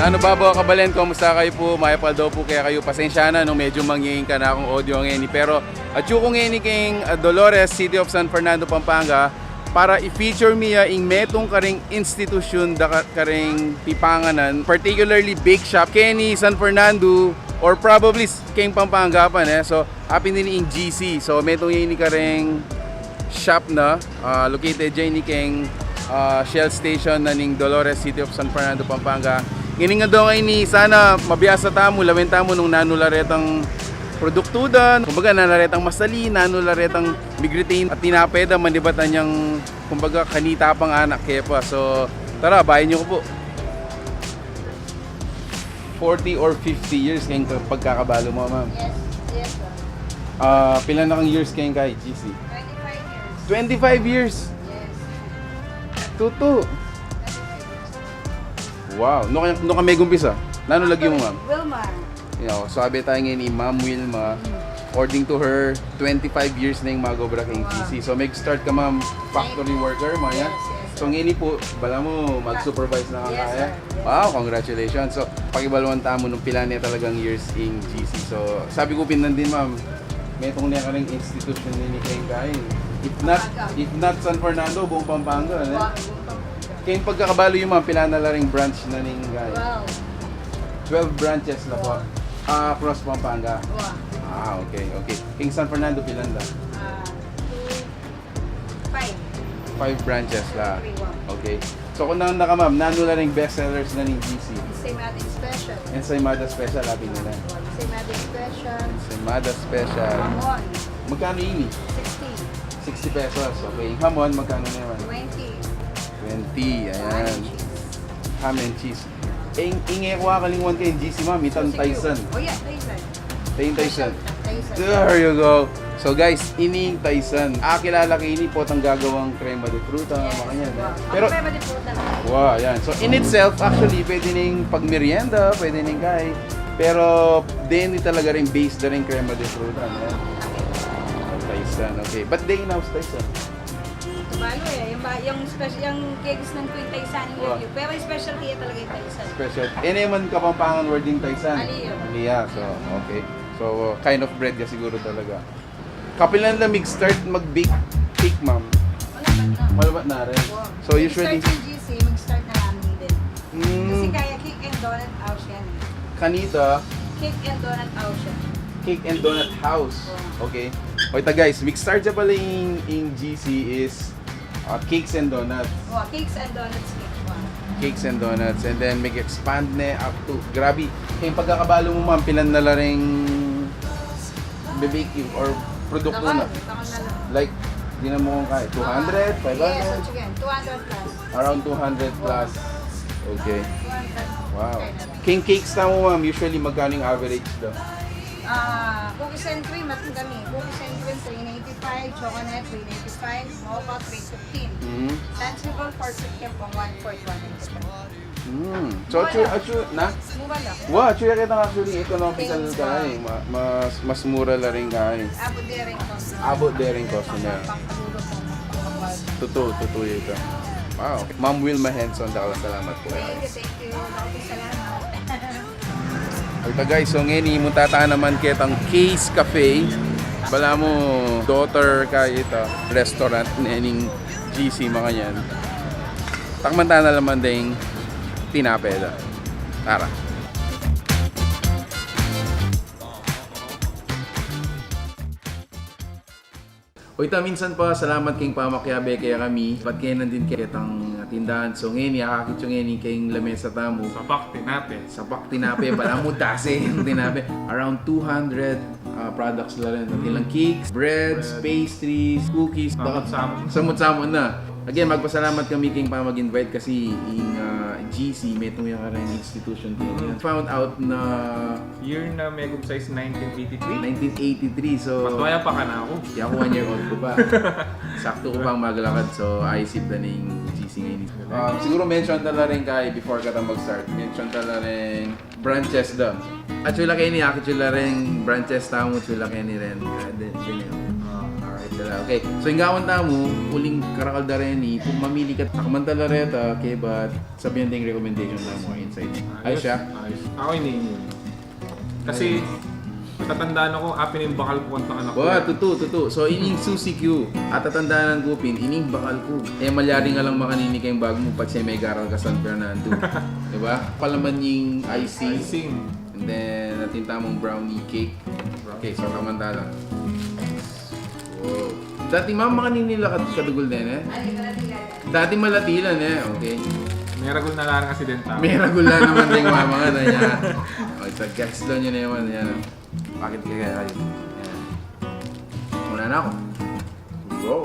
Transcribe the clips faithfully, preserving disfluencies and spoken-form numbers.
Ano babo, kabalen, kumusta kayu pu? Mayap a aldo pu kekayu. Pasensya na nung medyu mangingin kanakung audio ngeni. Pero atyu ku ngeni keng, ah, Dolores, City of San Fernando, Pampanga, para i-feature mi ya ing metung karing institusyun da ka-, karing pipanganan, particularly bake shop, keni San Fernando or probably s-, keng Pampanga pa, ne? So, apin ini ing G C. So, metung ya ini karing shop na, ah, located ya ini keng, ah, Shell Station na ning Dolores, City of San Fernando, Pampanga. Ngening aldo ngeni, sana mabiasa tamu, lawen tamu nung nanu la retang produktu da, kumbaga, nanu la retang masali, nanu la retang mig-retain a tinape da, manibat anyang, kumbaga, kanita pang anak ke pa. So, tara, bayan yu ku pu. Forty or fifty years keng ka-, pagkakabalu mu, ma'am? Yes, yes, sir. Ah, pila na kang years keng kay G C? Twenty-five years. Twenty-five years? Yes. Tutu. Twenty-five years. Wow. Nu ka, nu ka megumpisa? Nanu lagyu mu, ma'am? Wilma. Yu know, sabi tamu ngeni ni Ma'am Wilma, according to her, twenty-five years na ing mag-obra keng G C. Wow. So, meg-start ka, ma'am, factory worker, maya? Yes, yes, sir. So, ngeni pu, balamu mag-supervise na ka. Yes, sir. Yes, sir. Wow, congratulations. So, pakibaluan tamu nung pila ne talagang years ing G C. So, sabi ku pin nandin, ma'am, metung ne karing institusyun ini keng kay. If not, Pampanga. If not San Fernando, buung Pampanga, ne? Wow, buung Pampanga. Keng pagkakabalu yu, ma'am, pila na la ring branch na ning kay? Twelve. Twelve branches na pu. Wow. Ah, across Pampanga. Wow. Ah, okay, okay. Keng San Fernando, pila na la? Ah, two, five. Five branches la. Three, one. Okay. So, kung nanu na ka, ma'am, nanu la ring best sellers na ning G C? Ensaymada Special. Ensaymada Special, apin nila. Ensaymada Special. Ensaymada Special. Hamon. Magkanu ini? Sixty. Sixty pesos. Okay. Hamon, magkanu naman? Twenty. Twenty, ayan. Ham and cheese. Ham and cheese. Ing, ing e ku akalingwan keng G C, ma'am, itang Taysan. Oh, yeah, Taysan. Ing Taysan. Taysan. There you go. So, guys, ini ing Taysan. Akilala ke ini, potang gagawang crema de fruta, yes, makanyan, eh. Wow. Pero crema de fruta lang. Wow, yan. So, in itself, actually, pwede ning pagmerienda, pwede ning kay. Pero, deni talaga ring base da ring crema de fruta, no? Taysan, okay. Ba't de in-house Taysan? Balu e, yung, ba, yung, speci-, yung cakes ng Queen Taysan yung review. Pero yung specialty niya talaga yung Taysan. Special. E ne man Kapampangan word ing Taysan? Aliyo. Aliya, so, okay. So, kind of bread ya siguru talaga. Kapilan la mig-start mag-bake cake, ma'am? Malabat na. Malabat na rin. Wow. So, usually, mag-start yung G C, mag-start na namin din. Mm. Kasi kaya Cake and Donut House yan eh. Kanita? Cake and Donut House yan. Cake and Donut House. Oo. Okay. O, ita guys, mig-start ya pala ing, ing G C is, ah, Cakes and Donuts. Oo, Cakes and Donuts, cake. Oo. Cakes and Donuts. And then, mag-expand ne up to, grabe. Keng pagkakabalu mu, ma'am, pilan na la ring bibake or produktu na? Takal, takal na la. Like, di na mu kung kaya, two hundred, five hundred? Yes, once again, two hundred plus. Around two hundred plus. Okay. Two hundred. Wow. Keng cakes tamu, ma'am, usually magkanu ing average da? Ah, cookies and cream, metung kami. Cookies and cream, three ninety-five, chocolate, three ninety-five, mocha, three fifteen. Mm. Sensible for cake po, one fourth, one ninety-five. Mm. So, mura. Atsu, atsu, na? Mura la. Wow, atsu, ya kitang actually economical. Thanks, ka, wow. Eh. Ma-, mas, mas mura la rin ka, eh. Abot de ring customer. Abot de ring customer. Pang-, pang-, pang-, Tutu, tutu ita. Wow. Ma'am Wilma Henson, dakal a salamat pu. Thank you, thank you. Dakal a salamat. Ita guys, so ngeni, munta ta naman ketang Case Cafe. Balamu daughter kaya ita restaurant ne ning G C, makanyan. Takman ta na naman deng tinape da. Tara. O ita, minsan pa, salamat king pamakiabe kekami. Ba't kaya nandin ketang tindahan? So, ngeni, akakit yu ngeni keng lamesa tamu. Sapak tinape. Sapak tinape, balamu dase ing tinape. Around two hundred, ah, products la rin. Atin lang cakes, breads, bread, pastries, cookies. Samut-samut. Samut-samut na. Again, magpasalamat kami king pamag-invite kasi ing, ah, G C, metung ya kareng institution keni. Mm. Found out na Year na megumpisa is nineteen eighty-three. Nineteen eighty-three, so matua ya pa kanaku. Ya ku, one year old ku pa. Saktu ku pang maglakad, so ayos ita ning G C ngeni. Ah, siguru mention ta la rin kay before kata mag-start. Mention ta la rin branches da. Atsu la keni, atsu la rin branches tamu, atsu la keni rin. Ah, di, di, di. Ah, alright. Sala. Okay. So, ing gawan tamu, uling karakal da reni, kung mamili ka, takman ta la reta, okay, but sabian deng recommendation tamu, insight. Ayos siya? Ayos. Ako ini. Kasi, matatandaan ku, apin ing bakal ku, kanita anak ku. Wa, tutu, tutu. So, ining Susie Q, atatandanan ku pin, ining bakal ku. E, malyari nga lang makanini keng bag mu, patse megaral ka San Fernando. Diba? Palaman ing icing. Icing. And then, atin tamung brownie cake. Okay, so, kamantalan. Wow. Dati mama kanini la kad-, kadugul den, e? Dati malati la, e? Okay. Meragul na la kasi den tau. Meragul na naman deng mama nga, na niya. O, ita, guess la niya naman, yan. Bakit kaya kayo? Yan. Muna na ako. Wow.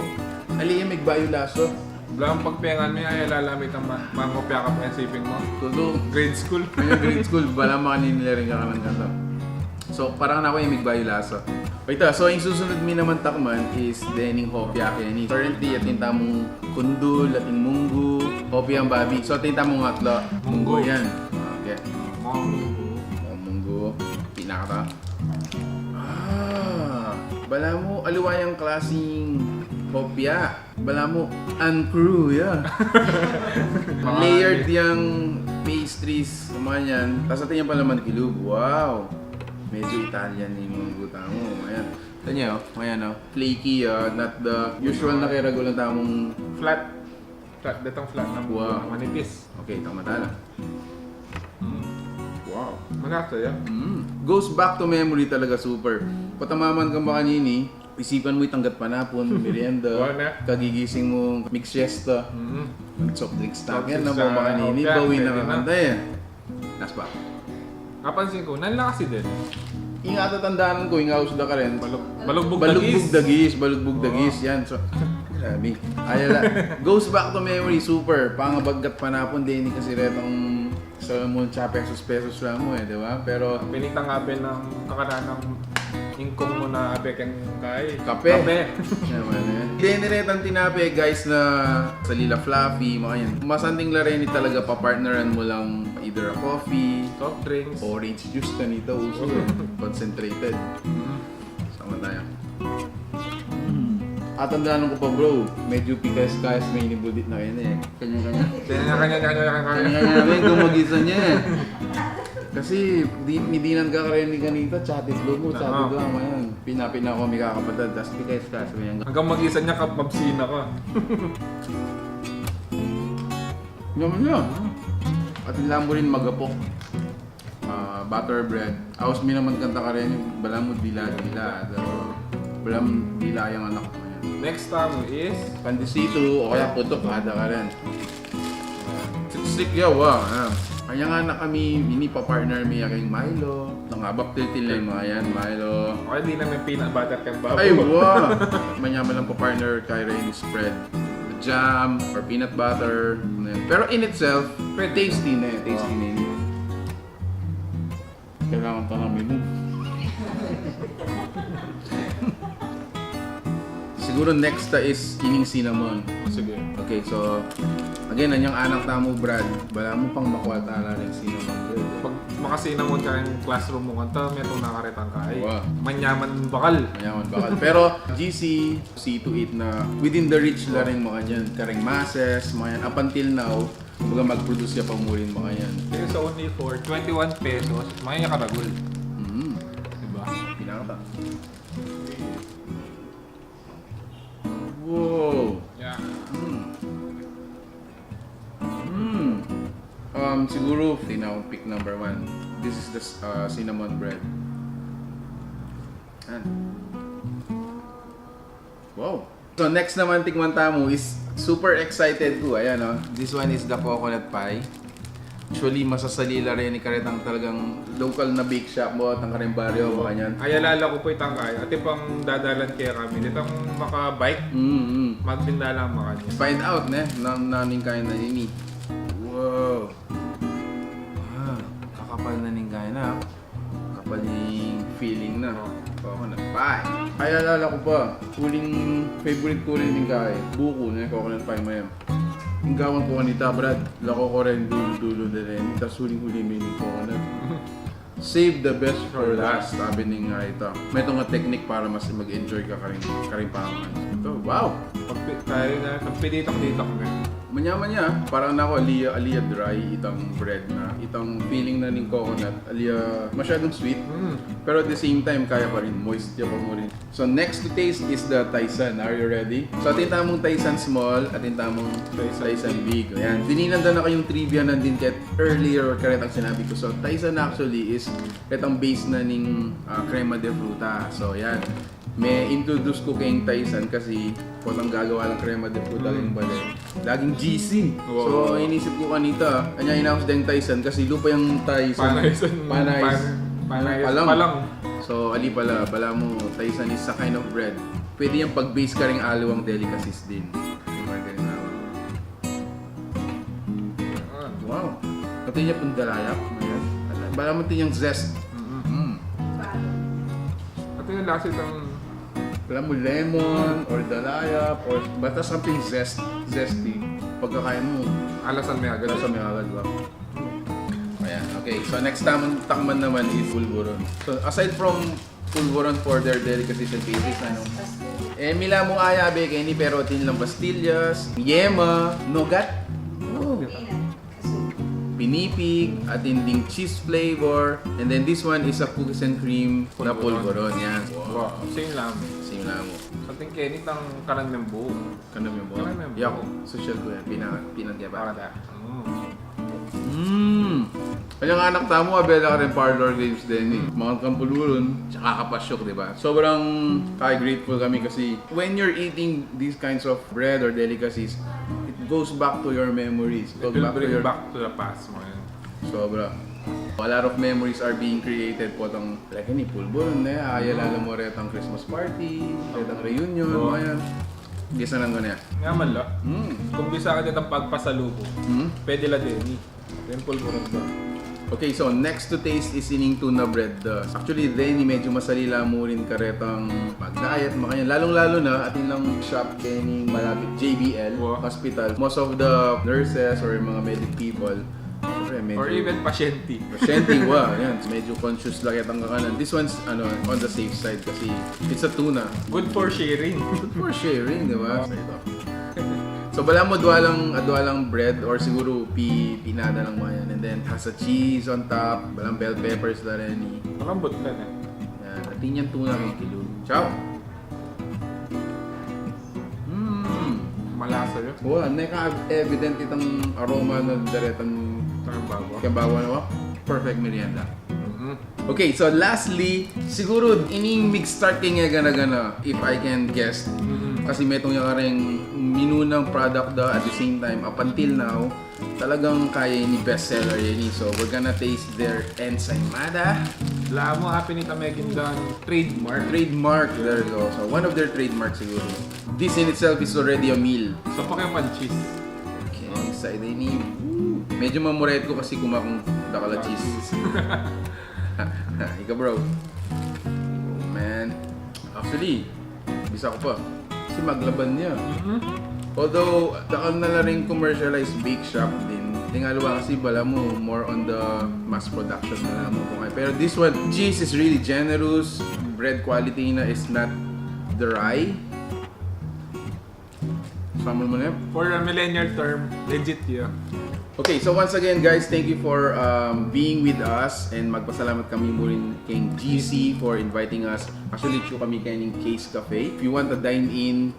Ali, e, migbayu lasa. Balamu pagpengan me, ay lalamit ang ma-, mangopya ka pa yung siping mo. Tutu. Grade school. Yung grade school, balamu makanini la ring kakanan kanta. So, parang ako yung migbayu lasa. O ita, so, yung susunod mi naman takman is dening hopya keni. Currently, atin tamung kundul, atin munggo, hopya, babi. So, atin tamung atla. Munggo. Munggo yan. Okay. Munggo. O, munggo. Pinakata. Ah, balamu, aliwa yang klasing hopya. Balamu, uncrew, ya. Layered yang pastries, mga yan. Tas atin yang palaman kilub. Wow. Medyo Italian yung munggo tamu. Mga yan. Ito niya, o. Mga yan, o. Flaky, ah, not the usual na keragulan tamung flat. Flat, datang flat na munggo. Wow. Manipis. Okay, tama tala. Mm. Wow. Malasa ya. Mm. Goes back to memory talaga, super. Patamaman kang makanini, isipan mu itang gatpanapun, merienda, kagigising mu, mig-siesta. Mm. Soft drinks taken na mu makanini, bawi na kanta, e. Last pa. Napansin ku, nanla kasi den. Ing atatandanan ku, ing aus da karin. Balug-, balugbug dagis. Balugbug dagis, balugbug dagis, yan. So, grabe. Ayala. Goes back to memory, super. Pangabaggat panapun, deni kasi retang salamun, tsa pesos-pesos la mu, e, di ba? Pero pinitang abe ng kakanan ng ingkong mu na abe keng kai. Kape. Kape. Naman, e. Deni retang tinape, guys, na salila fluffy, mga yan. Masanting la reni talaga papartneran mu lang either a coffee, soft drinks, orange juice kanita uso, e. Concentrated. Mm. Sama tayo. Mm. Atatandanan ku pa, bro, medyo pikas-kas, me ini budit na keni, e. Kanya-kanya. Kanya-kanya, kanya-kanya. Kanya-kanya, me, gumagisa niya, e. Kasi, di, midinan ka kareni kanita, tsatid lo mu, tsatid lo mu, yan. Pina-pina ku mikakapatad, tas pikas-kas, me, hanggang magisan ya, kap-, mabsina ka. Naman yan. Atin la mu rin magapok. Ah, butter bread. Aus mi naman kanta kareni, balamu dila-dila. Pero balamu dila yang anak. Next tamu is pandesito, o kaya putok, ada karin. Siksik ya, wa. Kanya nga na kami, ini papartner mi ya keng Milo. Nangabak tiltil na yung mga yan, Milo. Okay, di na me peanut butter keng babu. Ay, wa. Manyaman lang papartner kay Rain spread. Jam or peanut butter. Pero in itself, tasty na, tasty na ini. Kailangan pa ng menu. Siguro next ta is ining cinnamon. Sige. Okay, so, again, anyang anak tamu, Brad, balamu pang makwal tala ning cinnamon bread. Pag maka-cinnamon ka ning classroom mu, kanta, metung na karetang kai. Wow. Manyaman bakal. Manyaman bakal. Pero, G C, see to it na within the reach la ring makanyan. Kareng masses, mga yan. Up until now, kumbaga mag-produce ya pa mu rin makanyan. Pero sa only for twenty-one pesos, makanyan ya karagul. Mm. Diba? Pinakita. Wow. Yeah. Mm. Mm. Um, siguro, di na akong pick number one. This is the, uh, cinnamon bread. Yan. Wow. So, next naman, tikman tamu is super excited ku. Ayan, oh. This one is the coconut pie. Actually, masasali la rin ini karetang talagang local na bake shop mu, tang kareng baryo, makanyan. Ay, alala ku pa itang kai. Atin pang dadalan kaya kami. Itang maka-bike. Mm, mm. Magtinda lang makanyan. Find out, ne? Nang, nanu ing kai na ini. Wow. Ah, kakapal na ning kai na, ah. Kapal ning filling na. Coconut pie. Ay, alala ku pa. Uling favorite ku rin ning kai. Buko, ne? Coconut pie, mayam. Ing gawan ku kanita, Brad. Lako ku rin dulo-dulo na rin. Tas huling-huli, mini coconut. Save the best for last, sabi ning, ah, ita. Metung a technique para mas mag-enjoy ka karing, karing pangan. Ito, wow! Pagpi-, tayo na, pagpinitak-nitak na. Manya-manya, parang nako, ali ya, ali ya dry itang bread na, itang feeling na ning coconut, ali ya masyadong sweet, pero at the same time, kaya pa rin, moist ya pa mu rin. So, next to taste is the Taisan. Are you ready? So, atin tamung Taisan small, atin tamung Taisan big. Ayan. Dininan da na kayung trivia nandin ket earlier or karetang sinabi ku. So, Taisan actually is karetang base na ning, ah, crema de fruta. So, yan. Me-introduce ku keng Taisan kasi potang gagawa lang crema de fruta ning bale. Laging juicy. Wow. So, inisip ku kanita, kanya inaus deng Taisan kasi lupa yang Taisan. Panaisan. Panais. Pan-, panais. Palang. Palang. So, ali pala, balamu, Taisan is a kind of bread. Pwede yang pag-base karing aliwang delicacies din. Yung mga ganyan. Wow. Pati niya pung dalayap. Ayan. Balamu pati niyang zest. Mm-mm. Mm. Pati yung lasa itang Alam mo, lemon or dalayap or basta something zest, zesty. Pagkakain mo, alasan mo agad. Alasan mo agad, ba? Ayan, okay. So, next tamung takman naman is pulburon. So, aside from pulburon for their delicacies and pastries, ano? Eh, mila mung ayabe keni, pero atin lang pastillas, yema, nougat. Oh. Pinipig, atin ding cheese flavor, and then this one is a cookies and cream na pulburon. Pulburon. Yan. Wow. Wow, same lang. Same lang mo. Something keni tang karan meng buo. Karan meng buo. Karan meng buo. Yak, sosyal ku yan. Pina-, pinagya pa. Para da. Mm. Mm. Kanyang anak tamu, abela karing parlor games din eh. Mm. Mga kampuluron, tsaka kapasyok, di ba? Sobrang kay grateful kami kasi when you're eating these kinds of bread or delicacies, it goes back to your memories. It will bring back to the past mo yan. Sobra. A lot of memories are being created potang, like, ini, pulburon na yan. Ayalala mo retang Christmas party, retang reunion, mga yan. Gisa nang ganyan. Nga man la. Mm. Kung bisa ka ditang pagpasalubong, pwede la deni. Yung pulburon ba? Okay, so next to taste is ining tuna bread. Uh, actually, deni medyo masali la mu rin karetang mag-diet, makanyan. Lalong-lalo na, atin lang shop keni malapit J B L hospital. Most of the nurses or yung mga medic people, syempre, medyo or even pasyente. Pasyente, wa, yan. Medyo conscious la ketang kakanan. This one's, ano, on the safe side kasi it's a tuna. Good for sharing. Good for sharing, di ba? So, ito. So, balamu dwa lang, dwa lang bread or siguro pi-, pinada lang mga yan. And then, has a cheese on top, balang bell peppers la rin. Malambot la na. Yan. Atin yang tuna keng kilud. Chow! Mm. Malasa yan. Wa, neka-evident itang aroma na daretan. Keng bawa. Keng bawa na wa. Perfect merienda. Mm-hmm. Okay, so lastly, siguro ining mig-start keng gana-gana, if I can guess. Mm-hmm. Kasi metung ya karing minunang product da at the same time, up until now, talagang kaya ini bestseller ini. So, we're gonna taste their ensaymada. Balamu, apin ita meging dan trademark. Trademark, there you go. So, one of their trademarks siguro. This in itself is already a meal. So, pakipan cheese. Okay, excited ini. Woo! Medyo mamurayat ku kasi kumakung dakal a cheese. Ika, bro. Oh, man. Actually, bisa ku pa. Kasi maglaban ya. Mm-hmm. Although, dakal na la ring commercialized bake shop din. Ting aliwa kasi balamu, more on the mass production na la mu. Pero this one, cheese is really generous. Bread quality na is not dry. Samul mu na yan. For a millennial term, legit ya. Okay, so once again, guys, thank you for, um, being with us, and magpasalamat kami mu rin keng G C for inviting us. Actually, chu kami keng Case Cafe. If you want a dine-in,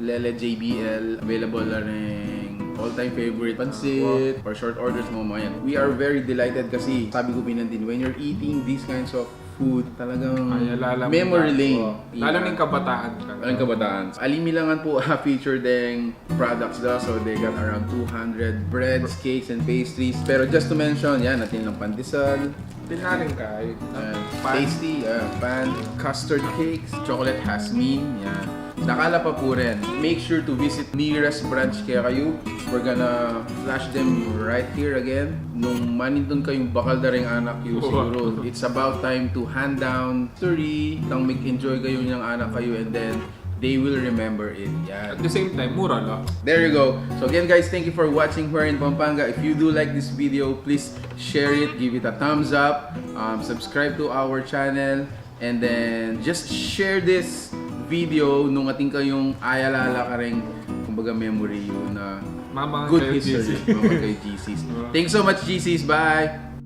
lele J B L, available la ring all-time favorite pansit or short orders mo, mga yan. We are very delighted kasi sabi ku binan din, when you're eating these kinds of food, talagang memory lane. Lalo na yung kabataan ka. Lalo yung kabataan. Ali mi la ngan pu, ah, feature deng products da. So they got around two hundred breads, cakes, and pastries. Pero just to mention, yan, atin lang pandesal. Atin la ring kahit, no? Pan. Tasty, ah, pan, custard cakes, chocolate jasmine, yan. Dakal a pa pu rin. Make sure to visit nearest branch kekayu. We're gonna flash them right here again. Nung manintun kayung bakal da ring anak yu, siguro, it's about time to hand down history, nang mag-enjoy kayu nyang anak kayu, and then they will remember it. Yan. At the same time, mura lang. There you go. So again, guys, thank you for watching Where in Pampanga. If you do like this video, please share it, give it a thumbs up, um, subscribe to our channel, and then just share this video nung atin kayung ayalala kareng, kumbaga, memory yu na Mama good kayo, history. G C. Mama kayo, G Cs. Diba? Thanks so much, G Cs. Bye!